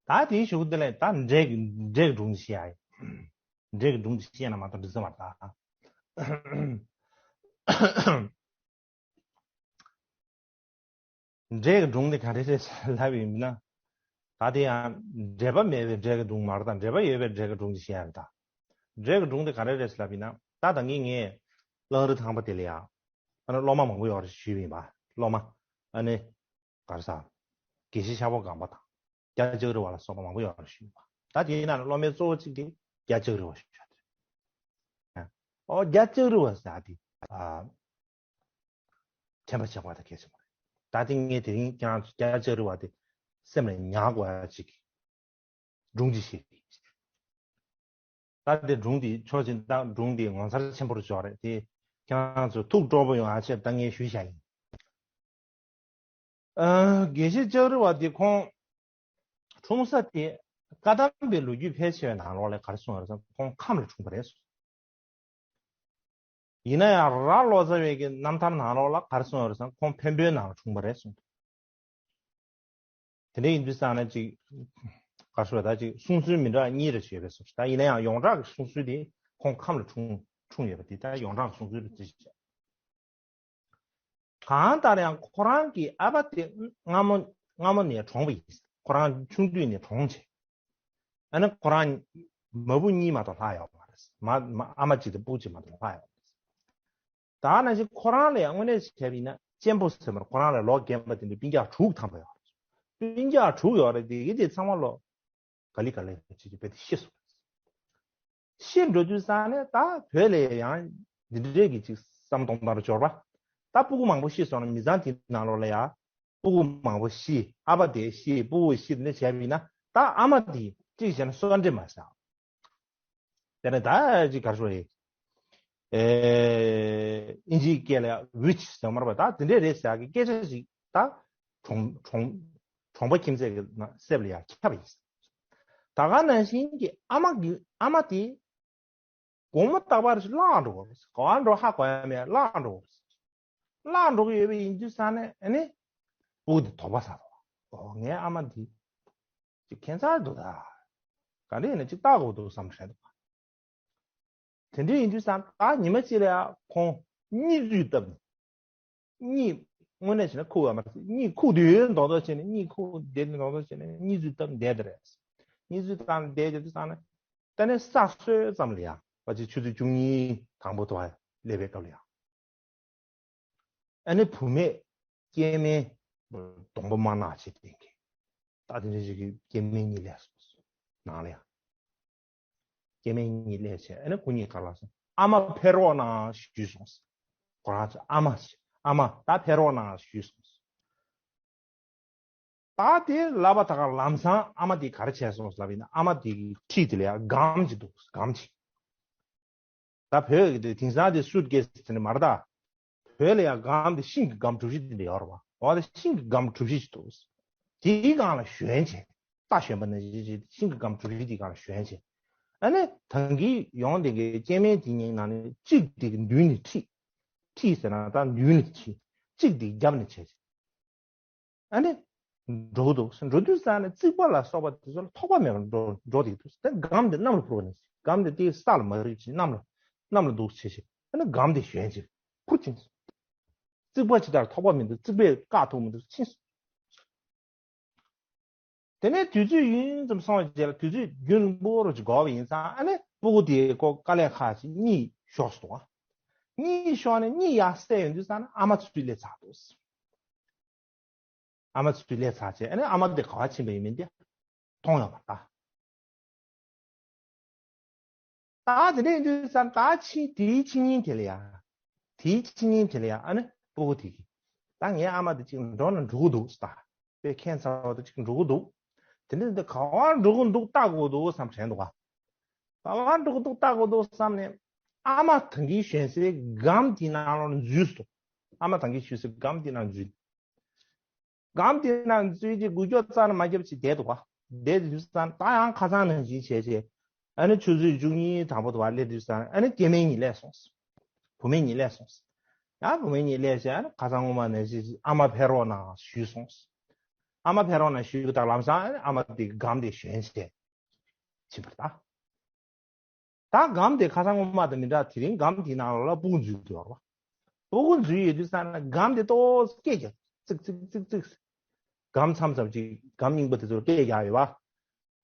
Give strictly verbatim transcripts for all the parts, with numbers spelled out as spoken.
ད་དེའི་གཞུག་དེ་ལས་ད་འབྲས་ཀྱི་འབྲས་ཀྱི་སྒྲུང་ཅིག་བཤད་ཡ་ཡིན། འབྲས་ཀྱི་སྒྲུང་ཅིག་བཤད་ན་མ་གཏོགས་འགྲིག་ས་མ་རེད་ད། འབྲས་ཀྱི་སྒྲུང་དེ་ག་རེ་རེད་ལབ་ཡིན་ན། ད་དེ་ཡང་འབྲེལ་པ་མེད་པའི་འབྲས་ཀྱི་སྒྲུང་མ་རེད་ད། འབྲེལ་པ་ཡོད་པའི་འབྲས་ཀྱི་སྒྲུང་ཅིག་བཤད་ཡ་རེད་ད། འབྲས་ཀྱི་སྒྲུང་དེ་ག་རེ་རེད་ལབ་ཡིན་ན། ད་ད་གིན་ངས་གླང་རི་ཐང་པ་དེ་ལ་ཡ། ཨ་ནི་སློབ་མ་མང་པོ་ཡོད་རེད་ཞུས་ཡིན་པ། སློབ་མ། ཨ་ནི། ག་རེ་ཟ། དགེ་བཤེས་ཤ་བོ་སྒང་པ་དང་། རྒྱ་ལྕགས་རི་བ་ལ་སོགས་པ་མང་པོ་ཡོད་རེད་ཞུས་པ། ད་དེའི་ནང་ནས་སློབ་མའི་གཙོ་བོ་གཅིག་དེ་རྒྱ་ལྕགས་རི་བ་ཞུ་ཡ་དེ་རེད། ཨོ་རྒྱ་ལྕགས་རི་བ་ཟེར་ཡ་དེ། ཨ། དྲན་པ་བཞག་པ་དང་གལ་ཆེན་པོ་རེད། ད་དེ་ངས་དེ་རིང་ཁྱེད་རང་ཚོ་རྒྱ་ལྕགས་རི་བ་དེ་སེམས་ལ་ཉར་དགོས་ཡ་གཅིག་སྒྲུང་ཅིག་བཤད་ཀྱི་ཡིན། ད་དེ་སྒྲུང་དེ་ཆོག་ཅིག་ད་སྒྲུང་དེ་ངོ་མཚར་ཆེན་པོ་རུ་འཇོག་རེད་དེ། ཁྱེད་རང་ཚོ་ཐུགས་སྤྲོ་པོ་ཡོང་ཨ་ཆེད་ད་ངས་ཞུས་བཞག་ཡིན། ཨ། དགེ་བཤེས་ལྕགས་རི་བ་དེ་ཁོང་འཁྲུངས་ས་དེ་བཀའ་གདམས་པའི་ལོ་རྒྱུས་ཕལ་ཆེ་བའི་ནང་ལོགས་ལ་ག་རེ་གསུངས་ཡོད་རེད་ཟེར་ན་ཁོང་ཁམས་ལ་འཁྲུངས་པ་རེད་གསུངས། ཡིན་ན་ཡང་རྭ་ལོ་ཙཱ་བའི་གི་རྣམ་ཐར་ནང་ལོགས་ལ་ག་རེ་གསུངས་ཡོད་རེད་ཟེར་ན་ཁོང་འཕན་པོའི་ནང་ལ་འཁྲུངས་པ་རེད་གསུངས་འདུག་དེ་འདྲ་ཡིན་དུས་ཙང་ན་ཅིག་ག་རེ་ཟེར་ད་ཅིག་གསུང་སྲོལ་མི་འདྲ་བ་གཉིས་རེ་བྱས་པའི་སོ། ད་ཡིན་ན་ཡང་ཡོངས་གྲགས་ཀྱི་གསུང་སྲོལ་དེ་ཁོང་ཁམས་ལ་འཁྲུངས་འཁྲུངས་ཡོད་པ་དེ་ད་ཡོངས་གྲགས་ཀྱི་གསུང་སྲོལ་རེད་ཅེས་བྱས། གང་ལྟར་ཡང་ཁོ་རང་གི་ཨ་ཕ་དེ་སྔ་མོ་སྔ་མོ་ནས་གྲོངས་པ་ཡིན། ཁོ་རང་ཆུང་དུས་ནས་གྲོངས་བྱས། ཨ་ནི་ཁོ་རང་མ་བུ་གཉིས་མ་གཏོགས་ལྷག་ཡོད་མ་རེད། མ་མ་ཨ་མ་གཅིག་དང་སྤུ་གུ་གཅིག་མ་གཏོགས་ལྷག་ཡོད་མ་རེད། ད་ནང་བཞིན་ཁོ་རང་ལ་ཡང་དངོས་གནས་བྱས་པ་ཡིན་ན་གཅེན་པོ་ཟེར་མར་ཁོ་རང་ལ་ལོ་རྒན་པ་དེ་འདྲ་སྤུན་ཀྱག་དྲུག་ཐམ་པ་ཡོད་རེད། སྤུན་ཀྱག་དྲུག་ཡོད་རེད་དེ་གི་དེ་ཚང་མ་ལོ་ག་ལེ་ག་ལེ་བྱེད་ཀྱི་བས་དེ་ཤི་སོང་། ཤི་འགྲོ་དུས་ཙང་ནས་ད་བོད་ལ་ཡང་འདི་འདྲའི་གི་ཅིག་བསམ་སྟོང་ལྟར་འབྱོར་བ། ད་སྤུ་གུ་མང་པོ་ཤི་སོང་ན་མི་ཚང་དེའི་ནང་ལོགས་ལ་ཡང་སྤུ་གུ་མང་པོ་ཤི། ཨ་ཕ་དེ་ཤི། སྤུ་གུ་ཤི་དེ་འདྲ་བྱས་པ་ཡིན་ན་ད་ཨ་མ་དེ་གཅིག་བྱས་ན་གསོན་འདྲེ་མ་ཟ། དེ་ནས་ད་ཅིག་ག་རེ་ཞུ་ཡིན། ཨེ། ཨིན་ཇིའི་སྐད་ལ་ཡང་ཝིཆ་ཟེར་མ་རེད་པ། ད་དེ་འདྲའི་རེད་ཟེར་གི་སྐད་ཆ་ཞིག་ད་གྲོང་གྲོང་གྲོང་པ་ཁྱིམ་མཚེས་ཀྱི་ནང་གསེབ་ལ་ཡང་ཁྱབ་པ་ཡིན། ད་ག་ནང་བཞིན་གྱི་ཨ་མ་གི་ཨ་མ་དེ་དགོང་མོ་རྟག་པར་བརླག་འགྲོ་གི་རེད། ག་པར་འགྲོ་ཧ་གོ་ཡ་མེད། བརླག་འགྲོ་གི་རེད། བརླག་འགྲོ་གི་ཡོད་པ་ཡིན་དུས་ཙང་ནས་ཨ་ནི་སྤུ་གུ་དེ་དོགས་པ་ཟ་འདུག་ཨོ་ངའི་ཨ་མ་འདི་ཅིག་ཁྱད་མཚར་འདུག་ད་ག་འདྲ་ཡིན་ན་ཅིག་ལྟ་དགོས་འདུག་བསམ་བསྡད་འདུག་དེ་འདྲ་ཡིན་དུས་ཙང་ད་ཉི་མ་གཅིག་ལ་ཡ་ཁོང་གཉིད་ཚུལ་བཏབ་ནས། གཉིད་དངོས་གནས་བྱས་ན་ཁུག་ཡོད་མ་རེད། གཉིད་ཁུག་བསྡད་ཡོད་མདོག་མདོག་བྱས་ནས། གཉིད་ཁུག་བསྡད་མདོག་མདོག་བྱས་ནས་གཉིད་ཚུལ་བཏབ་བསྡད་དེ་རེད། གཉིད་ཚུལ་བཏབ་བསྡད་དེ་དུས་ཙང་ནས་ད་ནས་ས་སྲོས་ཙམ་ལ་ཡ་ཕལ་ཆེར་ཆུ་ཚོད་བཅུ་གཉིས་དང་པོ་དུ་བ་སླེབས་པའི་སྐབས་ལ་ཡ། ཨ་ནི་བུད་མེད་སྐྱེ་དམན་གདོང་པ་དམར་ནག་ཅིག་བསྟན་གི། ད་དེ་འདྲ་ཞིག་གི་སྐྱེ་དམན་གཉིས་སླེབས་སོང་ནང་ལ་ཡ། སྐྱེ་དམན་གཉིས་སླེབས་བྱས་ཨ་ནི་ཁོ་གཉིས་ག་ལ་སོང་། ཨ་མ་ཕེབས་རོགས་གནང་ཞུས་སོང་། ཁོ་རང་ཚོ་ཨ་མ་ཨ་མ་ད་ཕེབས་རོགས་གནང་ཞུས་སོང་། ད་དེ་ལབ་པ་ད་ག་ལམ་སང་ཨ་མ་དེ་ག་རེ་བྱས་སོང་ལབ་ཡིན་ན། ཨ་མ་དེ་གི་འཁྲིས་དེ་ལ་ཡ་སྒམ་ཅིག་འདུག་སྒམ་ཅིག་ད་བོད་ཀྱི་དེ་དེང་སང་དེ་སུཊ་ཀེ་སི་དེ་འདྲ་མ་རེད་ད། བོད་ལ་ཡང་སྒམ་དེ་ཤིང་གི་སྒམ་གྲུ་བཞི་དེ་འདྲ་ཡོད་རེད་བ། འོ་དེ་ཤིང་གི་སྒམ་གྲུ་བཞི་ཞིག་འདུག་དེའི་སྒང་ལ་ཞོན་བྱས། རྟ་ཞོན་པ་ནང་བཞིན་བྱས་ཤིང་གི་སྒམ་གྲུ་བཞི་དེའི་སྒང་ལ་ཞོན་བྱས། ཨ་ནི་ད་གིན་ཡོང་དེ་གི་སྐྱེ་དམན་དེ་གཉིས་ནང་ནས་གཅིག་དེ་གི་མདུན་ནས་ཁྲིད། ཁྲིད་ཟེར་ན་ད་མདུན་ལ་ཁྲིད། གཅིག་དེ་རྒྱབ་ནས་བྱས་བྱས། ཨ་ནི། འགྲོ་གི་འདུག་འགྲོ་དུས་ཙང་ནས་རྩིག་པ་ལ་སོགས་པ་དེ་ཚོ་ལ་ཐོགས་པ་མེད་པར་འགྲོ་འགྲོ་བསྡད་འདུག་དེ་སྒམ་དེ་གནམ་ལ་འཕུར་བ་ནས་སྒམ་དེ་དེའི་ས་ལ་མ་རིལ་ཅིག་གནམ་ལ་གནམ་ལ་འདུག་བྱས་ཤིག་ཨ་ནི་སྒམ་དེ་ཞོན་ཅིག་འཕུར་ཕྱིན་སོང་། རྩིག་པ་ཇི་ལྟར་ཐོགས་པ་མི་འདུག་རྩིག་པས་བཀག་ཐུབ་མི་འདུག་ཕྱིན་སོང་། དེ་ནས་དུས་ཚོད་ཡུན་ཙམ་སོང་བའི་རྗེས་ལ་དུས་ཚོད་རྒྱུན་རིང་པོ་རུ་ཅིག་འགོར་བ་ཡིན་ཙང་ཨ་ནི་སྤུ་གུ་དེ་ཁོ་དཀའ་ལས་ཁག་ཅིག་གཉིད་ཤོར་སོང་བ། གཉིད་ཤོར་ནས་གཉིད་ཡར་སད་ཡོང་དུས་ཙང་ནས་ཨ་མ་ཚུར་སླེབས་ཚར་འདུག་ཨ་མ་ཚུར་སླེབས་ཚར་རྗེས་ཨ་ནི་ཨ་མ་དེ་ག་པར་ཕྱིན་པ་ཡིན་མིན་དེ་མཐོང་ཡོད་མ་རེད་ད། ད་དེ་འདྲ་ཡིན་དུས་ཙང་ད་ཕྱི་དེའི་ཕྱི་ཉིན་དེ་ལ་ཡ། དེའི་ཕྱི་ཉིན་དེ་ལ་ཡ་ཨ་ནི་སྤུ་གུ་དེ་གིས་ད་ངའི་ཨ་མ་དེ་ཅིག་འགྲོ་ན་འགྲོ་གི་འདུག་ཟེར། ད་དཔེ་ཁྱད་མཚར་བ་དེ་ཅིག་འགྲོ་གི་འདུག་དེ་འདྲ་འདི་ག་པར་འགྲོ་གི་འདུག་ལྟ་དགོས་འདུག་བསམ་དྲན་འདུག་ག་ག་པར་འགྲོ་གི་འདུག་ལྟ་དགོས་འདུག་བསམ་ནས་ཨ་མ་ད་གིན་ཞོན་སའི་སྒམ་དེའི་ནང་ལོགས་ནས་འཛུལ་སོང་། ཨ་མ་ད་གིན་ཞོན་སའི་སྒམ་དེའི་ནང་འཛུལ། སྒམ་དེ་ནང་འཛུལ་རྗེས་འགུལ་སྐྱོད་རྩ་ནས་མ་བརྒྱབ་ཅིག་བསྡད་འདུག་ག་བསྡད་དུས་ཙང་ད་ཡང་ཁ་སང་ནང་བཞིན་བྱས་བྱས། ཨ་ནི་ཆུ་ཚོད་བཅུ་གཉིས་དང་པོ་དུ་བ་སླེབས་དུས་ཙང་ཨ་ནི་སྐྱེ་དམན་གཉིས་སླེབས་སོང་། བུད་མེད་གཉིས་སླེབས་སོང་། ཡང་བུད་མེད་གཉིས་སླེབས་བྱས་ཨ་ནི་ཁ་སང་སྔོན་མ་ནང་བཞིན་ཨ་མ་ཕེབས་རོགས་གནང་ཞུས་སོང་། ཨ་མ་ཕེབས་རོགས་གནང་ཞུས་པ་དང་ལམ་སང་ཨ་མ་དེ་སྒམ་དེ་ཞོན་བྱས་ཕྱིན་པ་རེད་ད། ད་སྒམ་དེ་ཁ་སང་སྔོན་མ་དང་མི་འདྲ། དེ་རིང་སྒམ་དེའི་ནང་ལ་སྤུ་གུ་འཛུལ་འདུག་བ། སྤུ་གུ་འཛུལ་ཡོད་དུས་ཙང་ན་སྒམ་དེ་ཏོག་ཙམ་སྐད་རྒྱག་ཙིག་ཙིག་ཙིག་ཙིག་སྒམ་མཚམས་མཚམས་ཅིག་སྒམ་རྙིང་པ་དེ་ཚོར་སྐད་རྒྱག་ཡོད་པ།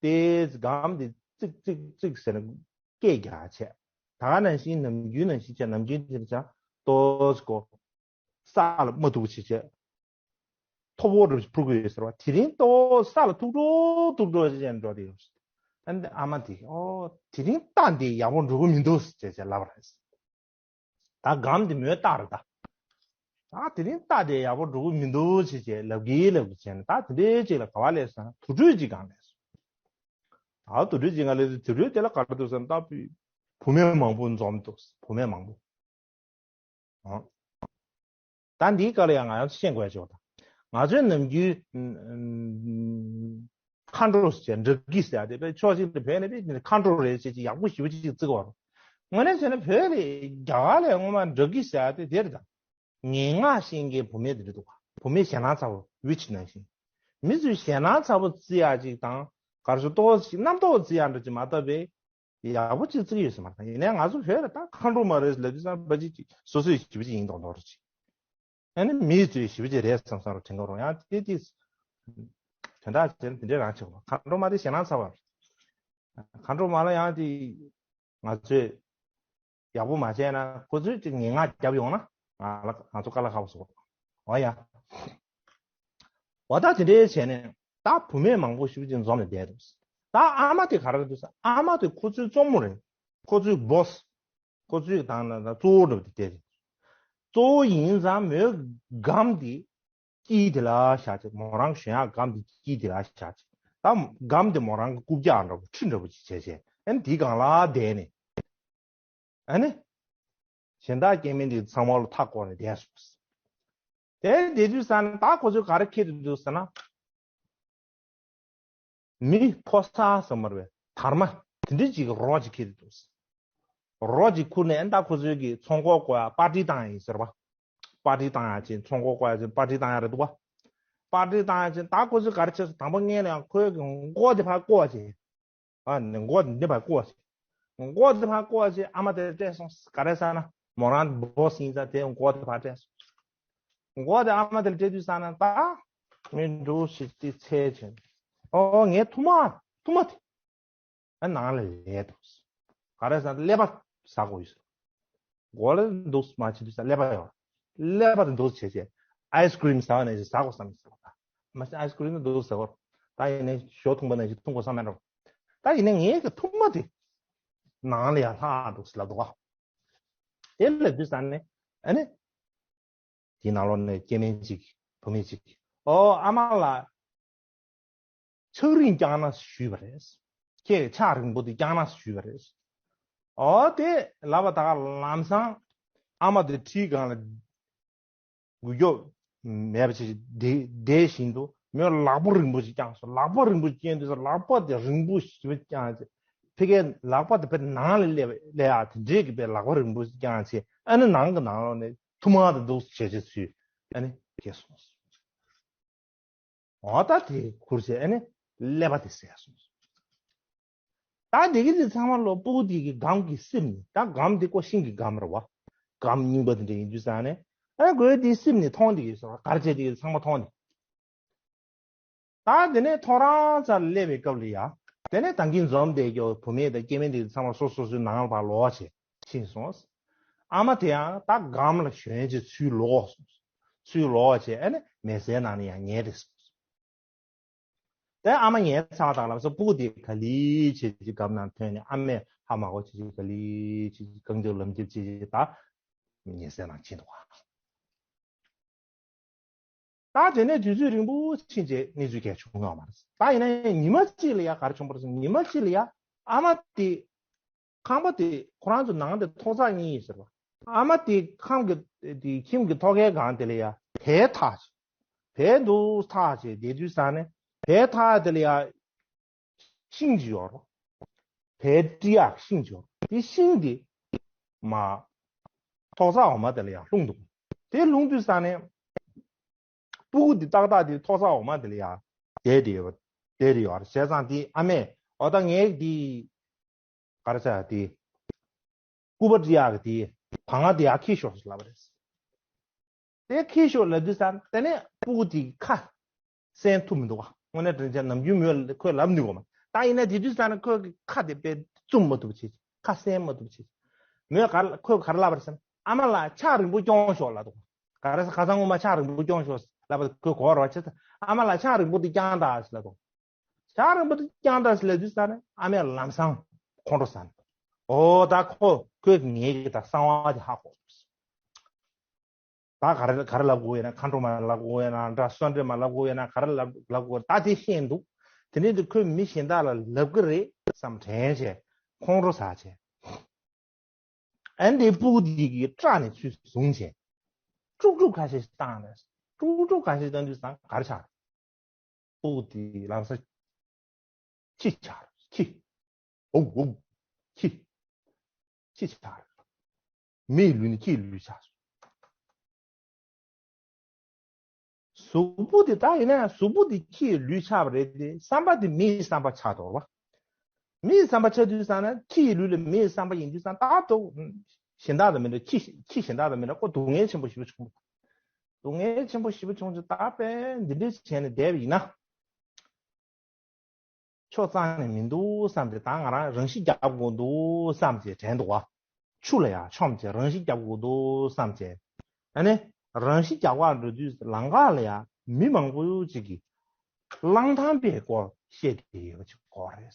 དེ་སྒམ་དེ་ཙིག་ཙིག་ཙིག་ཟེར་ནས་སྐད་རྒྱག་བྱས། ད་ག་ནང་བཞིན་ནམ་རྒྱུན་ནང་བཞིན་བྱས། ནམ་རྒྱུན་དེ་ཚོ་ཏོག་ཙམ་ཀོ་ས་ལ་མ་ཐུག་པ་བྱས་བྱས། ཐོ་བོ་རུ་འཕུར་གི་ཡོད་ཟེར་བ། དེ་རིང་ཏོག་ས་ལ་ཐུག་འགྲོ་ཐུག་འགྲོ་ཅེས་འགྲོ་དེ་ཡོད། ཨ་ནི་ཨ་མ་དེ་ཨོ་དེ་རིང་རྟ་འདི་ཡག་པོ་འགྲོ་གི་མི་འདུག་ཅེས་ཅེས་ལབ་པ་རེད། ད་སྒམ་དེ་མོའི་རྟ་རེད་ད། ད་དེ་རིང་རྟ་དེ་ཡག་པོ་འགྲོ་གི་མི་འདུག་ཅེས་ཅེས་ལབ་གི་ལབ་གི་བྱས་ནས། ད་དེ་འདྲའི་ཅིག་ལ་ག་བ་སླེབས་སོང་ན་དུར་ཁྲོད་ཅིག་སྒང་སླེབས་སོང་། ད་དུར་ཁྲོད་ཅིག་སྒང་སླེབས་དུས་དུར་ཁྲོད་དེ་ལ་ག་རེ་འདུག་ཟེར་ན་ད་བུད་མེད་མང་པོ་འཛོམས་འདུག་བུད་མེད་མང་པོ། ཨང་། ད་འདིའི་སྐོར་ལ་ཡང་ང་ཚོ་ཤེས་དགོས་ཅིག་ཡོད་ད། ང་ཚོའི་ནམ་རྒྱུན་ཨ་ཨ་མཁའ་འགྲོ་ཟེར་འདྲ་གི་ཟེར་ཡ་དེ་དཔེ་ཕྱོགས་གཅིག་ཏུ་བོད་ནས་དཔེ་མཁའ་འགྲོ་རེད་ཅེས་ཅིག་ཡག་པོ་ཞེ་པོ་ཅིག་བརྩི་གི་ཡོད་རེད། དངོས་གནས་བྱས་ན་བོད་ལ་རྒྱ་གར་ལ་སྔོན་མ་འདྲ་གི་ཟེར་ཡ་དེ་དེ་རེད་ད། ངན་སྔགས་ཤེས་མཁན་བུད་མེད་དེ་འདྲ་འདུག་ག་བུད་མེད་ཞེད་སྣང་ཚ་བོ་ཝིཆ་ནང་བཞིན། མི་ཚོས་ཞེད་སྣང་ཚ་བོ་བརྩི་ཡ་ཅིག་དང་ག་རེ་ཟེར། ཏོག་ཙམ་རྣམ་རྟོག་བརྩི་ཡ་འདྲ་ཅིག་མ་གཏོགས་པའི་ཡག་པོ་ཅིག་བརྩི་གི་ཡོད་ས་མ་རེད། ཡིན་ནའི་ང་ཚོ་བོད་ལ་ད་མཁའ་འགྲོ་མ་རེད་ལབ་དུས་ཙང་ཕལ་ཆེར་ཅིག་སོ་སོས་ཞེ་པོ་ཅིག་ཡིན་མདོག་མདོག་རེད་ཅིག་ཨ་ནི་མིས་ཚོས་ཞེ་པོ་ཅིག་རེད་བསམ་བསམ་རུ་དྲན་གི་རེད། ཡང་དེ་དེ་དོན་དག་དེ་དེ་འདྲའི་རང་ཆགས་པ། མཁའ་འགྲོ་མ་དེ་ཞེད་སྣང་ཚ་བ་རེད། མཁའ་འགྲོ་མ་ལ་ཡང་དེ་ང་ཚོས་ཡག་པོ་མ་བྱས་ན་ཁོ་ཚོས་ཅིག་ངན་སྔགས་བརྒྱབ་ཡོང་ན་ང་ལ་ང་ཚོ་དཀའ་ལས་ཁག་པོ་བཟོ། འོ་ཡ། འོ་ད་དེ་འདྲའི་བྱས་ནས་ད་བུད་མེད་མང་པོ་ཞེ་པོ་ཅིག་འཛོམས་ནས་བསྡད་འདུག་ད་ཨ་མ་དེ་ག་རེ་འདུག་ཟེར། ཨ་མ་དེ་ཁོ་ཚོའི་གཙོ་མོ་རེད། ཁོ་ཚོའི་སྦོ་སི། ཁོ་ཚོའི་དང་ན་གཙོ་བོ་འདྲ་བོ་དེ་བལྟས་ཏེ། གཙོ་བོ་ཡིན་ཙང་མོའི་སྒམ་དེ་དཀྱིལ་དེ་ལ་བཞག་བྱས། མོ་རང་ཞོན་ཡག་སྒམ་དེ་དཀྱིལ་དེ་ལ་བཞག་བྱས། ད་སྒམ་དེ་མོ་རང་གི་རྐུབ་བཀྱག་འདྲ་བོ་ཁྲི་འདྲ་བོ་ཅིག་བྱས་བྱས། ཨ་ནི་དེའི་སྒང་ལ་བསྡད་ནས། ཨ་ནི་གཞན་དག་སྐྱེ་དམན་དེ་ཚང་མ་ལ་མཐའ་བསྐོར་ནས་བསྡད་སོང་། དེ་བསྡད་དུས་ཙང་ན་ད་ཁོ་ཚོས་ག་རེ་འཁྱེར་དུ་འདུག་ཟེར་ན། མི་ཕོ་གསར་ཟེར་མ་རེད་པས། དར་མ་དེ་འདྲ་ཅིག་གི་རོ་ཅིག་འཁྱེར་ཏེ་འདུག་རོ་ཅིག་ཁུར་ནས་ཨ་ནི་ད་ཁོ་ཚོའི་གི་ཚོང་ཁང་བསྐོར་ཡ་པར་ཊི་བཏང་ཡ་ཡིན་ཟེར་བ། པར་ཊི་བཏང་ཡ་ཅིག་ཚོང་ཁང་བསྐོར་ཡ་ཅིག་པར་ཊི་བཏང་ཡ་རེད་འདུག་བ། པར་ཊི་བཏང་ཡ་ཅིག་ད་ཁོ་ཚོས་ག་རེ་བྱས་སོང་། དང་པོ་སྔོན་ལ་ཡང་ཁོའི་གི་མགོ་དེ་ཕར་བསྐོར་བ་བྱས། ཨ་ནི་མགོ་དེ་ཕར་བསྐོར་བ་བྱས། མགོ་དེ་ཕར་བསྐོར་བ་བྱས། ཨ་མ་དེ་སྤྲད་སོང་། ག་རེ་ཟེར་ན་མོ་རང་སྦོ་སི་ཡིན་ཙང་དེ་མགོ་དེ་ཕར་སྤྲད་སོང་། མགོ་དེ་ཨ་མ་དེ་ལ་སྤྲད་དུས་ཙང་ན་ད་མི་འགྲོ་ཞིག་དེ་ཚེ་ཆེན། ཨོ་ངའི་ཐུར་མ་ཐུར་མ་དེ། ཨ་ནང་ལ་ལས་འདུག་ག་རེ་ཟ་ཀླད་པ་ཟ་དགོས་ཡོད། མགོ་ལ་འདུག་མ་བྱེད་དུས་ས་ཀླད་པ་ཡོད། ཀླད་པ་དེ་འདུག་བྱས་བྱས་ཨའི་སི་ཀི་རིམ་ཟ་བ་ནས་ཟ་དགོས་བསམ་ཟེར་བ། མ་གཞི་ཨའི་སི་ཀི་རིམ་འདུག་ཟ་དགོས། ད་ཡིན་ནའི་ཞོ་འཐུང་པ་ནང་བཞིན་འཐུང་དགོས་བསམ་མེད་འགྲོ། ད་ཡིན་ནའི་ངའི་གི་ཐུར་མ་དེ་ནང་ལ་ཡར་ལྷག་འདུག་ཟེར་ལབ་འདུག་ག་དེ་ལབ་དུས་ས་ནས་ཨ་ནི། དེའི་ནང་ལོགས་ནས་སྐྱེ་དམན་ཅིག་བུད་མེད་ཅིག་ཨོ་ཨ་མ་ལགས། ཕྱག་རིང་བརྐྱངས་ན་ཞུས་པ་རེད། ཁྱེད་ཕྱག་རིང་པོ་དེ་བརྐྱངས་ན་ཞུས་པ་རེད། ཨོ་དེ་ལབ་པ་ད་ག་ལམ་སང་ཨ་མ་དེ་ཁྲིའི་སྒང་ལ་འགུལ་སྐྱོད་མེད་པ་ཅིག་བསྡད་བཞིན་དུ་མོས་ལག་པ་རིང་པོ་ཅིག་བརྐྱངས་སོང་། ལག་པ་རིང་པོ་ཅིག་བརྐྱངས་དུས་ལག་པ་དེ་རིང་པོ་ཞེ་པོ་བརྐྱངས་ཚེ་ཕ་གིའི་ལག་པ་དེ་ཕར་ནང་ལ་སླེབས་སླེབས་ཡག་དེ་འདྲས་ཀྱི་པའི་ལག་པ་རིང་པོ་ཅིག་བརྐྱངས་ཚེ་ཨ་ནི་ནང་གི་ནང་ལོགས་ནས་ཐུར་མ་དེ་འདུག་བྱས་བྱས་ཚུལ་ཨ་ནི་སྐྱེས་སོང་། འོ་ད་དེ་ཁུར་བྱས་ཨ་ནི་ཀླད་པ་དེ་ཟད་སོང་། ད་འདི་གི་དེ་ཚང་མ་ལོ་སྤུ་གུ་དེ་གི་སྒམ་གི་སེམས་ནི། ད་སྒམ་དེ་ཀོ་ཤིང་གི་སྒམ་རེད་བ། སྒམ་རྙིང་པ་དེ་འདྲ་ཡིན་དུས་ཙང་ནས་ཨ་ནི་ཁོའི་དེ་སེམས་ནི་མཐོང་དེ་གི་སོང་། གར་བྱས་དེ་གི་ཚང་མ་མཐོང་ནི། ད་དེ་ནས་ཐོ་རངས་ཚར་སླེབས་པའི་སྐབས་ལ་ཡ། དེ་ནས་ད་གིན་འཛོམས་བསྡད་ཀྱི་བུད་མེད་དང་སྐྱེ་དམན་དེ་ཚང་མ་སོ་སོ་སོའི་ནང་ལ་ཕར་ལོག་བྱས་ཕྱིན་སོང་། ཨ་མ་དེ་ཡང་ད་སྒམ་ལ་ཞོན་བྱས་ཚུར་ལོག་སོང་། ཚུར་ལོག་བྱས་ཨ་ནི་མལ་སའི་ནང་ནས་ཡང་ཉལ་བསྡད་སོང་། དེ་ཨ་མ་ཉལ་ཚར་དང་ལབ་ས་སྤུ་གུ་དེ་ག་ལེ་བྱས་ཀྱི་སྒམ་ནང་ཐོན་ནས་ཨ་མས་ཧ་མ་གོ་བྱས་ཀྱི་ག་ལེ་བྱས་ཀྱི་རྐང་རྗེས་ལམ་རྒྱབ་བྱས་ཀྱི་ད་མལ་སའི་ནང་ཕྱིན་འདུག་ག་ད་དེ་ནས་དུས་ཚོད་རིང་པོ་ཕྱིན་རྗེས་གནས་ཚུལ་གང་ཡང་བྱུང་ཡོད་མ་རེད། ད་ཡིན་ན་ཡང་ཉི་མ་གཅིག་ལ་ཡ་ག་རེ་བྱུང་བ་རེད་ཟེར་ན། ཉི་མ་གཅིག་ལ་ཡ་ཨ་མ་དེ་ཁང་པ་དེ་ཁོ་རང་ཚོ་ནང་དེ་ཐོག་བརྩེགས་གཉིས་ཡིན་ཟེར་བ། ཨ་མ་དེ་ཁང་གི་དེ་ཁྱིམ་གྱི་ཐོག་ཁའི་སྒང་དེ་ལ་ཡ་བལ་ཐག་བྱས། བལ་འདུག་ཐག་བྱས་བསྡད་དུས་ཙང་ནས་བལ་ཐག་དེ་ལ་ཡ་ཤིང་གཅིག་ཡོད་རེད། བལ་བྲི་ཡག་ཤིང་གཅིག་ཡོད་རེད། དེ་ཤིང་དེ་མ་ཐོག་བརྩེགས་འོག་མ་དེ་ལ་ཡ་ལྷུང་འདུག་དེ་ལྷུང་དུས་ཙང་ནས་སྤུ་གུ་དེ་ཏག་ཏག་དེ་ཐོག་བརྩེགས་འོག་མ་དེ་ལ་ཡ་ བསྡད་དེ་ཡོད་པ། བསྡད་དེ་ཡོད་རེད། བྱས་ཙང་དེ་ཨ་མས་འོ་ད་ངའི་དེ་ག་རེ་ཟེར་དེ་སྐུ་པར་འབྲི་ཡག་གི་དེ་བང་ང་དེ་ཡར་འཁྱེར་ཤོག་ཟེར་ལབ་པ་རེད། དེ་འཁྱེར་ཤོག་ལབ་དུས་ཙང་དེ་ནས་སྤུ་གུ་དེ་གི་ཁ་གསན་ཐུབ་མི་འདུག་བ། དངོས་གནས་དྲང་གནས་ནམ་རྒྱུན་མོས་ཁོས་ལབ་ནུས་གོ་མ། ད་ཡིན་ན་དེ་དུས་ཙང་ནས་ཁོས་ཁ་དེ་དཔེ་བཙུམ་མ་ཐུབ་བྱེད། ཁ་གསན་མ་ཐུབ་བྱེད། མོས་ག་ཁོས་ག་རེ་ལབ་པ་རེད་ཟེར་ན། ཨ་མ་ལགས་ཆང་རིང་པོ་རྐྱོང་ཤོག་ལབ་འདུག་ག་རེ་ཟེར། ཁ་སང་སྔོན་མ་ཆང་རིང་པོ་རྐྱོང་ཤོག་ལབ་པ་ཁོས་གོ་བ་རོགས་བྱས་ཙང་། ཨ་མ་ལགས་ཆང་རིང་པོ་དེ་རྐྱང་དང་ཟེར་ལབ་འདུག་ཆང་རིང་པོ་དེ་རྐྱང་དང་ཟེར་ལབ་དུས་ཙང་ནས་ཨ་མས་ལམ་སང་ཁོང་ཁྲོ་ཟ་ནས། འོ་ད་ཁོ་ཁོས་ངའི་གི་ད་གསང་བ་དེ་ཧ་གོ། ད་ག་རེ་ག་རེ་ལབ་དགོས་ཡོད་ན། མཁའ་འགྲོ་མ་ལབ་དགོས་ཡོད་ན་འདྲ། གསོལ་འདེབས་མ་ལབ་དགོས་ཡོད་ན། ག་རེ་ལབ་ལབ་དགོས། ད་དེ་ཤེས་འདུག་དེ་འདྲའི་དུས་ཁོས་མི་གཞན་དག་ལ་ལབ་གི་རེད་བསམ་དྲན་བྱས། ཁོང་ཁྲོ་ཟ་བྱས། ཨ་ནི་དེ་སྤུ་གུ་དེ་གི་སྐྲ་ནས་ཚུར་བཟུང་བྱས། དཀྲུག་དཀྲུག་ཁ་ཤས་ཤིག་བཏང་རེད། དཀྲུག་དཀྲུག་ཁ་ཤས་བཏང་དུས་ཙང་ག་རེ་ཆགས། སྤུ་གུ་དེ་ལམ་སང་ཁྱི་ཆགས་རེད། ཁྱི། ཨོ་ཨོ། ཁྱི། ཁྱི་ཆགས་རེད། མིའི་ལུས་ནས་ཁྱིའི་ལུས་ཆགས་སོང་། གཟུགས་པོ་དེ་ད་ཡིན་ན་གཟུགས་པོ་དེ་ཁྱིའི་ལུས་ཆགས་པ་རེད་དེ། བསམ་པ་དེ་མིའི་བསམ་པ་ཆགས་འདུག་བ། མིའི་བསམ་པ་ཆགས་དུས་ཙང་ན་ཁྱིའི་ལུས་ལ་མིའི་བསམ་པ་ཡིན་དུས་ཙང་ད་དུ་གཞན་དག་དང་མི་འདྲ། ཁྱི་ཁྱི་གཞན་དག་དང་མི་འདྲ། ཁོ་སྡུག་བསྔལ་ཆེན་པོ་ཞེ་པོ་བྱུང་། སྡུག་བསྔལ་ཆེན་པོ་ཞེ་པོ་བྱུང་ཚེ་ད་དཔེ་འདི་འདྲ་བྱས་ནས་བསྡད་པ་ཡིན་ན། ཆོ་གཙང་ནས་མི་འདུག་བསམ་སྟེ། ད་ང་རང་རང་ཤི་རྒྱག་དགོས་འདུག་བསམ་བྱས་དྲན་འདུག་བ། ཆུ་ལ་ཡང་མཆོངས་བྱས་རང་ཤི་རྒྱག་དགོས་འདུག་བསམ་བྱས། ཨ་ནི་རང་ཤི་རྒྱག་པར་འགྲོ་དུས་ལམ་ཁ་ལ་ཡང་མི་མང་པོ་ཅིག་གིས་གླང་ཐང་པའི་སྐོར་བཤད་དེ་ཡོད་པ་ཅིག་གོ་རེད།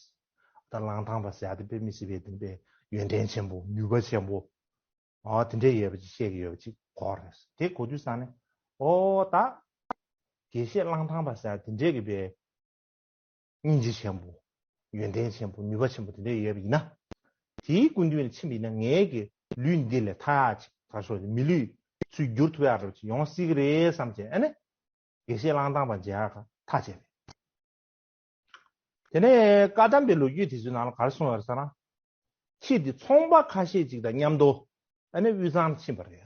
ད་གླང་ཐང་པ་ཟེར་ཡ་དེ་དཔེ་མི་སྲིད་པའི་དེ་དཔེ་ཡོན་ཏན་ཆེན་པོ། ནུས་པ་ཆེན་པོ། ཨོ་དེ་འདྲས་ཡོད་པ་ཅིག་བཤད་ཀྱི་ཡོད་པ་ཅིག་གོ་རེད། དེ་གོ་དུས་ཙང་ནས་ཨོ་ད་དགེ་བཤེས་གླང་ཐང་པ་ཟེར་དེ་འདྲས་ཀྱི་པའི་སྙིང་རྗེ་ཆེན་པོ། ཡོན་ཏན་ཆེན་པོ། ནུས་པ་ཆེན་པོ་དེ་འདྲས་ཡོད་པ་ཡིན་ན། དེའི་སྐུ་མདུན་ལ་ཕྱིན་པ་ཡིན་ན་ངའི་གི་ལུས་འདི་ལས་ཐར་ཡག་ཅིག་ག་རེ་ཟེར། མི་ལུས་ཚུར་བསྒྱུར་ཐུབ་ཡག་འདྲ་པོ་ཅིག་ཡོང་སྲིད་ཀྱི་རེད་བསམ་བྱས། ཨ་ནི་དགེ་བཤེས་གླང་ཐང་པ་མཇལ་ཡག་ག་ཐག་བཅད་པ་རེད། དེ་ནས་བཀའ་གདམས་པའི་ལོ་རྒྱུས་དེ་ཚོའི་ནང་ལ་ག་རེ་གསུངས་ཡོད་རེད་ཟེར་ན། ཁྱི་དེ་ཚོང་པ་ཁ་ཤས་ཅིག་དང་མཉམ་དུ་ཨ་ནི་དབུས་གཙང་ལ་ཕྱིན་པ་རེད།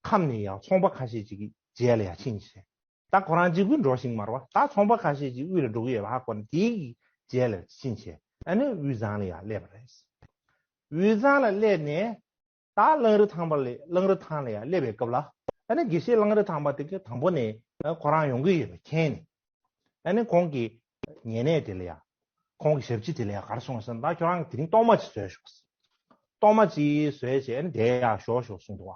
ཁམས་ནས་ཡང་ཚོང་པ་ཁ་ཤས་ཅིག་གི་རྗེས་ལ་ཡང་ཕྱིན་བྱས། ད་ཁོ་རང་གཅིག་པུ་འགྲོ་ཤེས་མ་རེད་བ། ད་ཚོང་པ་ཁ་ཤས་ཅིག་དབུས་ལ་འགྲོ་གི་ཡོད་པ་ཧ་གོ་ནས་དེའི་རྗེས་ལ་ཕྱིན་བྱས་ཨ་ནི་དབུས་གཙང་ལ་ཡང་སླེབས་པ་རེད། དབུས་གཙང་ལ་སླེབས་ནས། ད་གླང་རི་ཐང་པ་ལ་གླང་རི་ཐང་ལ་ཡང་སླེབས་པའི་སྐབས་ལ། ཨ་ནི་དགེ་བཤེས་གླང་རི་ཐང་པ་དེ་གི་དང་པོ་ནས་ཁོ་རང་ཡོང་གི་ཡོད་པ་མཁྱེན་ནས། ཨ་ནི་ཁོང་གི་ཉེ་གནས་དེ་ལ་ཡང་། ཁོང་གི་ཞབས་ཕྱི་དེ་ལ་ཡང་ག་རེ་གསུངས་ཟེར་ན། ད་ཁྱོད་རང་གི་དེ་རིང་གཏོར་མ་ཅིག་བཟོས་ཤོག་གཏོར་མ་ཅིག་བཟོས་བྱས་ཨ་ནི་དེ་ཡང་བཞག་ཤོག་གསུངས་འདུག་བ།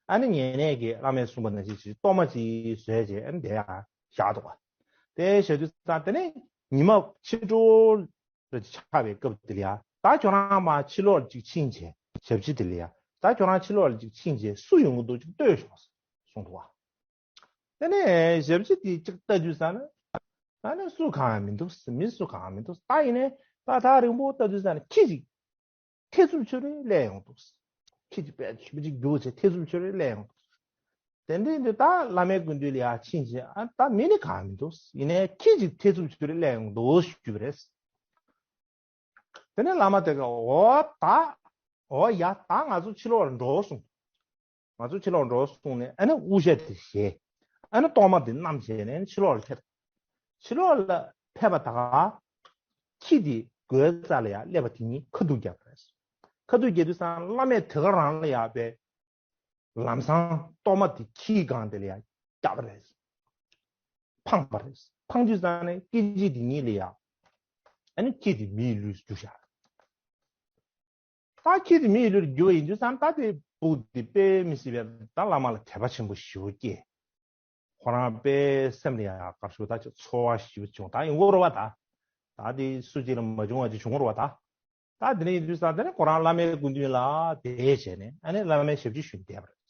ཨ་ནི་ཉེ་གནས་ཀྱིས་བླ་མས་གསུངས་པ་ནང་བཞིན་གཏོར་མ་ཅིག་བཟོས་བྱས་ཨ་ནི་དེ་ཡང་བཞག་འདུག་བ། དེ་བཞག་དུས་ད་དེ་ནས་ཉི་མ་ཕྱི་དྲོ་ལ་ཆགས་པའི་སྐབས་དེ་ལ་ཡ། ད་ཁྱོད་རང་མར་ཕྱི་ལོགས་ལ་ཅིག་ཕྱིན་བྱས། ཞབས་ཕྱི་དེ་ལ་ཡ། ད་ཁྱོད་རང་ཕྱི་ལོགས་ལ་ཅིག་ཕྱིན་བྱས་སུ་ཡོང་གི་འདུག་ཅིག་ལྟོས་ཤོག་གསུངས་འདུག་བ། དེ་ནས་ཞབས་ཕྱི་དེ་ཅིག་ལྟ་དུས་ཙ་ན། ད་ནི་སུ་གང་ཡང་མི་འདུག་མི་སུ་གང་ཡང་མི་འདུག་ད་ཡིན་ནའི་ད་ཐག་རིང་པོ་ལྟ་དུས་ཙ་ན་ཁྱི་ཅིག་ཐེ་ཚོམ་ཆོད་རེ་སླེབས་ཡོང་འདུག་ཁྱི་ཅིག་པས་ཞིབ་ཅིག་རྒྱུག་བྱས་ཐེ་ཚོམ་ཆོད་རེ་སླེབས་ཡོང་འདུག་དེ་འདྲའི་འདི་ད་བླ་མའི་སྐུ་མདུན་ལ་ཡར་ཕྱིན་བྱས། ཨ་ད་མི་ནི་གང་མི་འདུག་ཡིན་ནའི་ཁྱི་ཅིག་ཐེ་ཚོམ་ཆོད་རེ་སླེབས་ཡོང་འདུག་ཞུས་པ་རེད། དེ་ནས་བླ་མ་དེ་ག་འོ་ད། འོ་ཡ་ད་ང་ཚོ་ཕྱི་ལོགས་ལ་འགྲོ་གསུངས། ང་ཚོ་ཕྱི་ལོགས་འགྲོ་གསུངས་ནས་ཨ་ནི་དབུ་ཞྭ་དེ་བཞེས། ཨ་ནི་གཏོར་མ་དེ་བསྣམས་བྱས་ནས་ཕྱི་ལོགས་ལ་ཕེབས། ཕྱི་ལོགས་ལ་ཕེབས་པ་ད་ག་ཁྱི་དེ་སྒོའི་རྩ་ལ་ཡར་སླེབས་པ་དེ་ཉིད་ཁ་ཐུག་བརྒྱབ་པ་རེད། ཁ་ཐུག་བརྒྱབ་དུས་ཙང་བླ་མས་དེ་ག་རང་ལ་ཡར་པའི་ལམ་སང་གཏོར་མ་དེ་ཁྱིའི་སྒང་དེ་ལ་ཡར་བརྒྱབ་པ་རེད། འཕངས་པ་རེད། འཕངས་དུས་ཙང་ནས་སྐད་ཅིག་དེ་ཉིད་ལ་ཡར། ཨ་ནི་ཁྱི་དེ་མིའི་ལུས་སུ་གྱུར་བཞག་ད་ཁྱི་དེ་མིའི་ལུས་ལ་གྱུར་བ་ཡིན་དུས་ཙང་ད་དེ་སྤུ་གུ་དེ་དཔེ་མི་སྲིད་པའི་ད་བླ་མ་ལ་དད་པ་ཆེན་པོ་ཞེ་པོ་སྐྱེས། ཁོ་རང་དཔེ་སེམས་ལ་ཡང་དགའ་ཤོས་ད་ཅིག་ཚོར་བ་ཞེ་པོ་བྱུང་། ད་ཡོང་གི་རེད་བ་ད། ད་དེ་སུ་གཅིག་ལ་མ་བྱུང་བ་ཅིག་བྱུང་གི་རེད་བ་ད། ད་དེ་ནས་ཡིན་དུས་ཙང་དེ་ནས་ཁོ་རང་བླ་མའི་སྐུ་མདུན་ལ་དེ་བྱས་ནས་ཨ་ནི་བླ་མའི་ཞབས་ཕྱི་ཞུས་བསྡད་པ་རེད།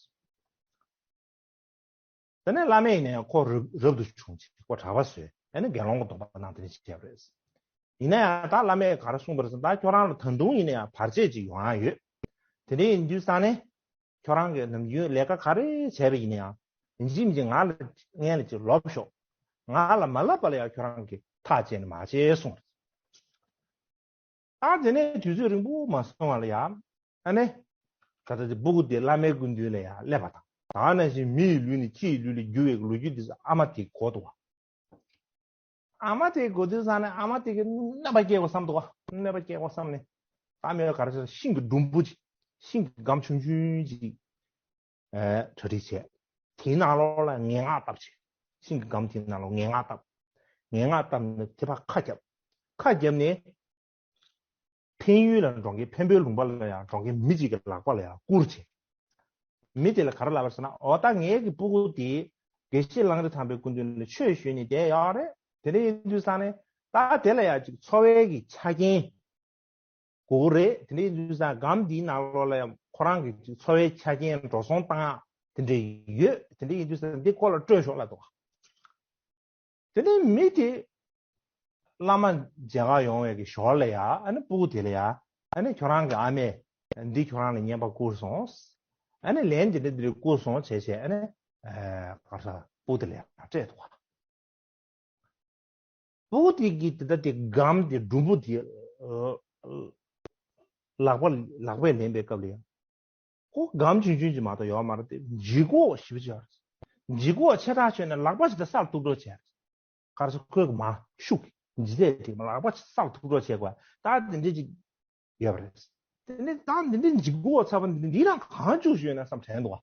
དེ་ནས་བླ་མས་ཡིན་ནའི་ཁོ་རབ་རབ་ཏུ་བྱུང་ཅིག་ཁོ་གྲྭ་པ་བཟོས། ཨ་ནི་དགེ་སློང་གི་སྡོམ་པ་གནང་དེ་ནས་ཅིག་བྱས་པ་རེད། ཡིན་ན་ཡང་ད་བླ་མས་ག་རེ་གསུངས་པ་རེད་ཟེར་ན། ད་ཁྱོད་རང་ལ་ད་དུང་ཡིན་ན་ཡང་བར་ཆད་ཅིག་ཡོང་ཡ་ཡོད། དེ་འདྲ་ཡིན་དུས་ཙང་ནས་ཁྱོད་རང་གིས་ནམ་རྒྱུན་ལས་ཀ་ག་རེ་བྱས་པ་ཡིན་ན་ཡང་ཡིན་གཅིག་མིན་གཅིག་ང་ལ་སྔོན་ལ་ཅིག་ལབ་ཤོག་ང་ལ་མ་ལབ་པ་ལ་ཡང་ཁྱོད་རང་གིས་ཐག་བཅད་ནས་མ་བྱེད་གསུངས། ད་དེ་ནས་དུས་ཚོད་རིང་པོ་མ་སོང་བ་ལ་ཡང་ཨ་ནི་ད་ལྟ་དེ་སྤུ་གུ་དེ་བླ་མའི་སྐུ་མདུན་ལ་ཡང་སླེབས་པ་དང་། ད་ནང་བཞིན་མི་ཡི་ལུས་ནས་ཁྱི་ཡི་ལུས་ལ་བསྒྱུར་བའི་ལོ་རྒྱུས་དེ་ཚོ་ཨ་མ་དེས་གོ་འདུག་བ། ཨ་མ་དེ་གོ་དུས་ཙང་ནས་ཨ་མ་དེ་གི་གནོད་པ་སྐྱེལ་དགོས་བསམ་འདུག་ག་གནོད་པ་སྐྱེལ་དགོས་བསམ་ནས། ད་མེད་པ་ག་རེ་ཟེར། ཤིང་གི་སྒྲོམ་བུ་ཅིག་ཤིང་གི་སྒམ་ཆུང་ཆུང་ཅིག་གྲ་སྒྲིག་བྱས། དེའི་ནང་ལོགས་ལ་ངན་སྔགས་བཏབ་བྱས། ཤིང་གི་སྒམ་དེའི་ནང་ལོགས་ངན་སྔགས་བཏབ། ངན་སྔགས་བཏབ་ནས་དེ་ཕར་ཁ་བརྒྱབ། ཁ་བརྒྱབ་ནས། འཕན་ཡུལ་ལ་འགྲོ་མཁན། འཕན་པོའི་ལུང་པ་ལ་ཡང་འགྲོ་མཁན་མི་གཅིག་གི་ལག་པ་ལ་ཡང་བསྐུར་བྱས། མི་དེ་ལ་ག་རེ་ལབ་པ་ཟེར་ན། འོ་ད་ངའི་གི་སྤུ་གུ་དེ་དགེ་བཤེས་གླང་རི་ཐང་པའི་སྐུ་མདུན་ལ་ཆོས་ཞུས་ནས་བསྡད་ཡོད་རེད། དེ་འདྲ་ཡིན་དུས་ཙང་ནས་ད་དེ་ལ་ཡང་ཅིག་འཚོ་བའི་གི་ཆ་རྐྱེན་དགོས་ཀྱི་རེད། དེ་འདྲ་ཡིན་དུས་ཙང་སྒམ་འདིའི་ནང་ལོགས་ལ་ཡང་ཁོ་རང་གི་ཅིག་འཚོ་བའི་ཆ་རྐྱེན་འགྲོ་སོང་བཏང་ཡག་དེ་འདྲ་ཡོད། དེ་འདྲ་ཡིན་དུས་ཙང་འདི་ཁོ་ལ་སྤྲོད་ཤོག་ལབ་འདུག་དེ་ནས་མི་དེ་བླ་མ་མཇལ་ཁ་ཡོང་བའི་གི་ཞོར་ལ་ཡ། ཨ་ནི་སྤུ་གུ་དེ་ལ་ཡ། ཨ་ནི་ཁྱོད་རང་གི་ཨ་མས་འདི་ཁྱོད་རང་ལ་རྔན་པ་བསྐུར་སོང་། ཨ་ནི་ལན་འདི་འདྲ་འདི་འདྲ་བསྐུར་སོང་བྱས་བྱས། ཨ་ནི་ཨ་ག་རེ་ཟེར། སྤུ་གུ་དེ་ལ་ཡ་སྤྲད་འདུག་ག་སྤུ་གུ་དེ་གི་དེ་ལྟ་དེ་སྒམ་དེ་སྒྲོམ་བུ་དེ་ཨ་ལག་པ་ལག་པས་ལེན་པའི་སྐབས་ལ་ཡ། ཁོ་སྒམ་ཆུང་ཆུང་ཅིག་མ་གཏོགས་ཡོད་མ་རེད་དེ། ལྗིད་ཁོག་ཞེ་པོ་ཅིག་ཡོད་རེད། ལྗིད་ཁོག་ཆེ་དྲགས་བྱུང་ན་ལག་པ་ཞིག་ད་སར་གཏུབ་འགྲོ་བྱས་རེད། ག་རེ་ཟེར། ཁོའི་མ་ཤུགས་ལྗིད་ཚད་དེ་ལག་པ་ཞིག་སར་གཏུབ་འགྲོ་བྱས་དགོས། ད་དེ་འདྲ་ཅིག་ཡོད་པ་རེད། དེ་ནས་ད་འདི་འདྲའི་ལྗིད་ཁོག་ཚ་པོ་འདི་འདི་ནང་གང་བཅུག་བཞག་ཡོད་ན་བསམ་དྲན་འདུག་ག་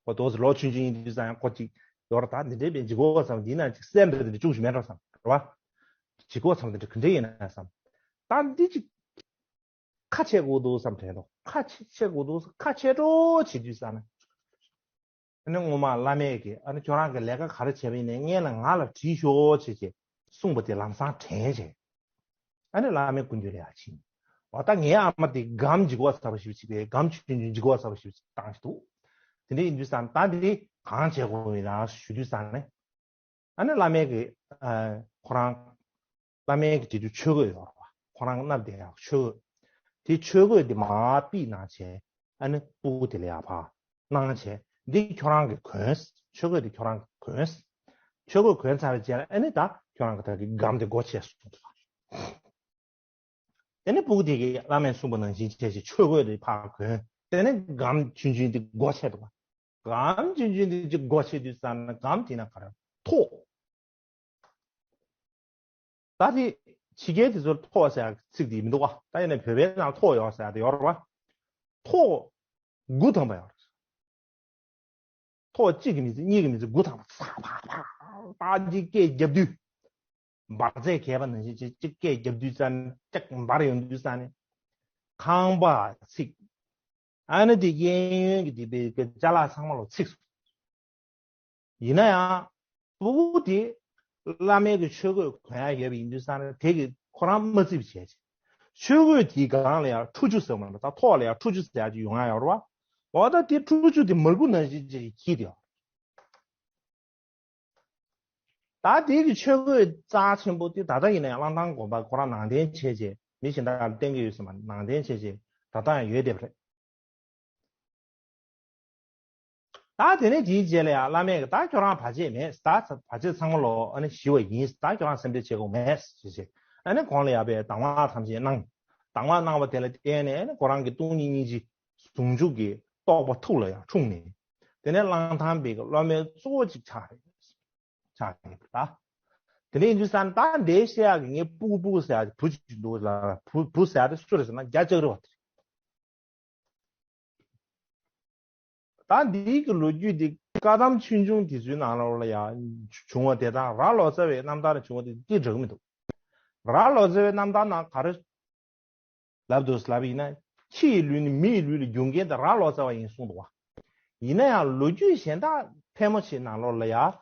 ཁོ་ཏོག་ཙམ་ལོ་ཆུང་ཆུང་ཡིན་དུས་ཙང་ཡང་ཁོ་ཅིག་ཡོད་རེད། ད་འདི་འདྲའི་པའི་ལྗིད་ཁོག་ཚ་པོ་འདི་ནང་ཅིག་སེམས་པ་འདི་འདྲ་བཅུག་བཞག་མེད་འགྲོ་བསམ་རེད་བ། ལྗིད་ཁོག་ཚ་པོ་འདི་འདྲ་ག་འདྲ་ཡིན་ན་བསམ། ད་འདི་ཅིག་ཁ་ཕྱེ་དགོས་འདུག་བསམ་དྲན་འདུག་ཁ་ཕྱེ་ཕྱེ་དགོས་འདུག་ཁ་ཕྱེ་འགྲོ་བྱེད་དུས་ཙང་ནས། ཨ་ནི་སྔོན་མ་བླ་མས་ཀྱིས། ཨ་ནི་ཁྱོད་རང་གི་ལས་ཀ་ག་རེ་བྱས་པ་ཡིན་ནའི་སྔོན་ལ་ང་ལ་དྲིས་ཤོག་བྱས་བྱས་གསུངས་པ་དེ་ལམ་སང་དྲན་བྱས། ཨ་ནི་བླ་མའི་སྐུ་མདུན་ལ་ཡར་ཕྱིན། འོ་ད་ངའི་ཨ་མ་དེ་སྒམ་ལྗིད་ཁོག་ཚ་པོ་ཞེ་པོ་ཅིག་པའི། སྒམ་ཆུང་ཆུང་ལྗིད་ཁོག་ཚ་པོ་ཞེ་པོ་ཅིག་བཏང་བཞག་འདུག་དེ་འདྲ་ཡིན་དུས་ཙང་ད་འདི་གང་བྱེད་དགོས་ཡིན་ན་ཞུ་དུས་ཙང་ནས། ཨ་ནི་བླ་མས་ཀྱིས་ཨ་ཁོ་རང་། བླ་མས་ཀྱིས་དེ་དུས་ཆོས་གོས་ཡོད་རེད་བ། ཁོ་རང་མནབས་བསྡད་ཡག་ཆོས་གོས། དེ་ཆོས་གོས་དེ་མར་ཕུད་གནང་བྱས། ཨ་ནི་སྤུ་གུ་དེ་ལ་ཡར་ཕར་གནང་བྱས། འདི་ཁྱོད་རང་གིས་གོན། ཆོས་གོས་དེ་ཁྱོད་རང་གིས་གོན། ཆོས་གོས་གོན་ཚར་བའི་རྗེས་ལ་ཨ་ནི་ད་ཁྱོད་རང་གི་ད་གི་སྒམ་དེ་སྒོ་ཕྱེ་གསུངས་འདུག་དེ་ནས་སྤུ་གུ་དེ་གིས་བླ་མས་གསུངས་པ་ནང་བཞིན་བྱས་བྱས་ཆོས་གོས་དེ་ཕར་གོན། དེ་ནས་སྒམ་ཆུང་ཆུང་དེ་སྒོ་ཕྱེ་འདུག་སྒམ་ཆུང་ཆུང་དེ་ཅིག་སྒོ་ཕྱེ་དུས་ཙང་ན་སྒམ་དེ་ན་ག་རེ་ཐོག་ད་དེ་ཕྱི་རྒྱལ་དེ་ཚོར་ཐོག་ཟེར་ཡག་ཚིག་དེ་མི་འདུག་བ། ད་ཡིན་ན་བོད་པའི་ནང་ཐོག་ཡོད་ཟེར་ཡག་དེ་ཡོད་རེད་བ། ཐོག་དགུ་ཐམ་པ་ཡོད་རེད། ཐོག་གཅིག་གི་མི་ཚད། གཉིས་ཀྱི་མི་ཚད། དགུ་ཐམ་པ་ཚ་ཕ་ཕ་ད་ཅིག་སྐད་རྒྱབ་དུས། འབར་རྫས་གས་པ་ནང་བཞིན་ཅིག་ཅིག་སྐད་རྒྱབ་དུས་ཙང་ནས། ཅིག་འབར་ཡོང་དུས་ཙང་ནས། ཁང་པ་ཚིག་ཨ་ནི་དེ་གཡས་གཡོན་གྱི་དེ་པའི་ཅ་ལག་ཚང་མ་ལོ་ཚིག་སོང་། ཡིན་ན་ཡང་། སྤུ་གུ་དེ་བླ་མའི་གི་ཆོས་གོས་གོན་ཡག་ཡོད་པ་ཡིན་དུས་ཙང་ནས་དེ་གི་ཁོ་རང་མ་བརྩིས་པ་བྱས་བྱས། ཆོས་གོས་དེའི་སྒང་ལ་ཡང་ཁྲུ་ཆུ་ཟེར་བ་མ་རེད། ད་ཐོག་ལ་ཡང་ཁྲུ་ཆུ་ཟེར་ཡག་ཅིག་ཡོང་ཡག་ཡོད་རེད་བ། འོ་ད་དེ་ཁྲུ་ཆུ་དེ་མར་ཁུ་ནང་བཞིན་ཅིག་འཁྱེར་བསྡད་ཡོད། ད་དེ་གི་ཆོས་གོས་རྩ་ཆེན་པོ་དེ་ད་ལྟ་ཡིན་ན་ཡང་གླང་ཐང་དགོན་པ་ཁོ་རང་ནང་རྟེན་བྱས་བྱས། མི་གཞན་དག་ལ་བསྟན་གྱི་ཡོད་ཟེར་མ། ནང་རྟེན་བྱས་བྱས་ད་ལྟ་ཡང་ཡོད་བསྡད་པ་རེད། ད་དེ་ནས་དེའི་རྗེས་ལ་ཡང་བླ་མས་ཀྱིས་ད་ཁྱོད་རང་བར་ཆད་མེད། ད་བར་ཆད་ཚང་མ་ལོ་ཨ་ནི་ཞི་བ་ཡིན། ད་ཁྱོད་རང་སེམས་ཁྲལ་བྱེད་དགོས་མེད་ཟེར་བྱས། ཨ་ནི་གོང་ལ་ཡར་པའི་གདམས་ངག་ཐམས་ཅད་གནང་། གདམས་ངག་གནང་བ་དེ་ལ་བརྟེན་ནས་ཨ་ནི་ཁོ་རང་གི་སྟོང་ཉིད་སྙིང་རྗེ་ཟུང་འཇུག་གི་རྟོགས་པ་ཐུགས་ལ་ཡང་འཁྲུངས་ནས། དེ་ནས་གླང་ཐང་པའི་གི་སློབ་མའི་གཙོ་བོ་ཅིག་ཆགས་རེད། ཆགས་ཡོད་པ་རེད། དེ་ནས་ཡིན་དུས་ཙང་ད་འདི་བཤད་ཡག་གི་ངའི་སྤུ་གུ་སྤུ་གུ་ཟེར་ཡག་བུ་ཅིག་འདུག་ལ། བུ་བུ་ཟེར་ཡག་དེ་སུ་རེད་ཟེར་ན་རྒྱ་ལྕགས་རི་བ་དེ་རེད། ད་འདིའི་གི་ལོ་རྒྱུས་འདི་བཀའ་གདམས་ཆོས་འབྱུང་དེ་ཚོའི་ནང་ལོགས་ལ་ཡང་བྱུང་བ་དེ་དང་། རྭ་ལོ་ཙཱ་བའི་རྣམ་ཐར་བྱུང་བ་དེ་འདི་འདྲ་གི་མི་འདུག་རྭ་ལོ་ཙཱ་བའི་རྣམ་ཐར་ནང་ག་རེ་ལབ་འདུག་ལབ་ཡིན་ན། ཁྱི་ཡི་ལུས་ནི་མི་ཡི་ལུས་ལ་འགྱུར་མཁན་དེ་རྭ་ལོ་ཙཱ་བ་ཡིན་གསུངས་འདུག་བ། ཡིན་ན་ཡང་ལོ་རྒྱུས་གཞན་དག་ཕལ་མོ་ཆེའི་ནང་ལོགས་ལ་ཡང་།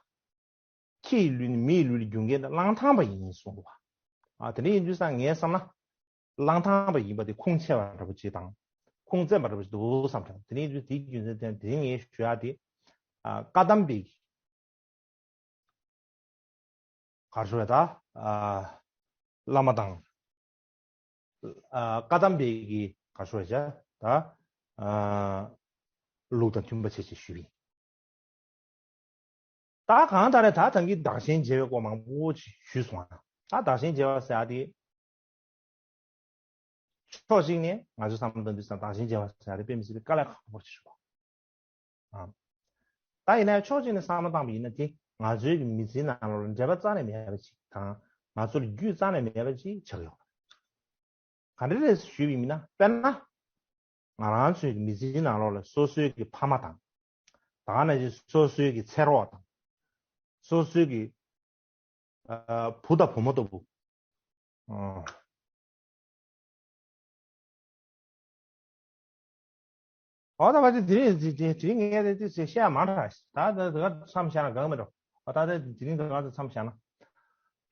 ཁྱི་ཡི་ལུས་ནི་མི་ཡི་ལུས་ལ་འགྱུར་མཁན་དེ་གླང་ཐང་པ་ཡིན་གསུངས་འདུག་བ། ཨ། དེ་འདྲ་ཡིན་དུས་ཙང་ངས་བསམ་ན། གླང་ཐང་པ་ཡིན་པ་དེ་ཁུངས་ཆེ་བ་འདྲ་པོ་ཅིག་དང་། ཁུངས་བཙན་པ་འདྲ་པོ་ཅིག་འདུག་བསམ་བྱུང་། དེ་འདྲ་ཡིན་དུས་དེའི་རྒྱུ་མཚན་དེ་དེ་ངས་ཞུ་ཡག་དེ། ཨ། བཀའ་གདམས་པའི་གི། ག་རེ་ཞུ་རེད་ད། ཨ། བླ་མ་དང་། ཨ། བཀའ་གདམས་པའི་གི་ག་རེ་ཞུ་རེད་བྱ་ད། ཨ། ལུགས་དང་མཐུན་པ་བྱས་བྱས་ཞུས་པ་ཡིན། ད་གང་ལྟར་ད་ཐང་གི་བདག་གཞན་བརྗེ་བའི་སྐོར་མང་པོ་ཞིག་ཞུས་སོང་ཨ། ད་བདག་གཞན་བརྗེ་བ་ཟེར་ཡག་དེ། ཕྱོགས་གཅིག་ནས་ང་ཚོས་བསམ་བློ་བཏང་དུས་ཙང་བདག་གཞན་བརྗེ་བ་ཟེར་ཡག་དེ་དཔེ་མི་སྲིད་པའི་དཀའ་ལས་ཁག་པོ་ཞིག་རེད་པ། ཨ། ད་ཡིན་ན་ཕྱོགས་གཅིག་ནས་བསམ་བློ་བཏང་བ་ཡིན་ན་དེ་ང་ཚོའི་གི་མི་ཚེའི་ནང་ལོགས་ལ་འབྲེལ་བ་རྩ་ནས་མེད་པ་ཞིག་དང་ ང་ཚོ་ལ་རྒྱུས་རྩ་ནས་མེད་པ་ཅིག་ཆགས་ཡོད་པ་རེད། ག་འདྲ་རེད་ཞུས་པ་ཡིན་ན། དཔེར་ན། ང་རང་ཚོའི་མི་ཚེའི་ནང་ལོགས་ལ་སོ་སོའི་གི་ཕ་མ་དང་། ད་ག་ནང་བཞིན་སོ་སོའི་གི་ཚེ་རོགས་དང་། སོ་སོའི་གི་ཨ་བུ་དང་བུ་མོ་ལྟ་བུ། ཨ། ཨོ་ད་བ་དེ་དེ་རིང་དེ་དེ་དེ་རིང་ངས་དེ་དེ་བཤད་ཡ་མང་དྲགས་ཤག་ད་ད་ད་ག་མཚམས་བཞག་ན་དགའ་གི་མེད་འགྲོ། ཨ་ད་ད་དེ་རིང་ད་ག་ད་མཚམས་བཞག་ན།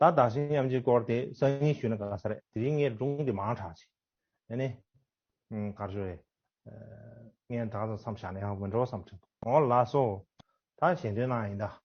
ད་དག་ཞིང་མཉམ་སྤྱོད་སྐོར་དེ་སང་ཉིན་ཞུས་ན་དགའ་ས་རེད། དེ་རིང་ངས་སྒྲུང་དེ་མང་དྲགས་ཤག་ཨ་ནི། ཨུམ་ག་རེ་ཞུ་རེད། ངས་ད་ག་ད་མཚམས་བཞག་ན་ཡག་པོ་མེད་འགྲོ་བསམ་བྱུང་། ཨོ་ལགས་སོ། ད་ཞལ་འདོན་གནང་ཡིན་ད།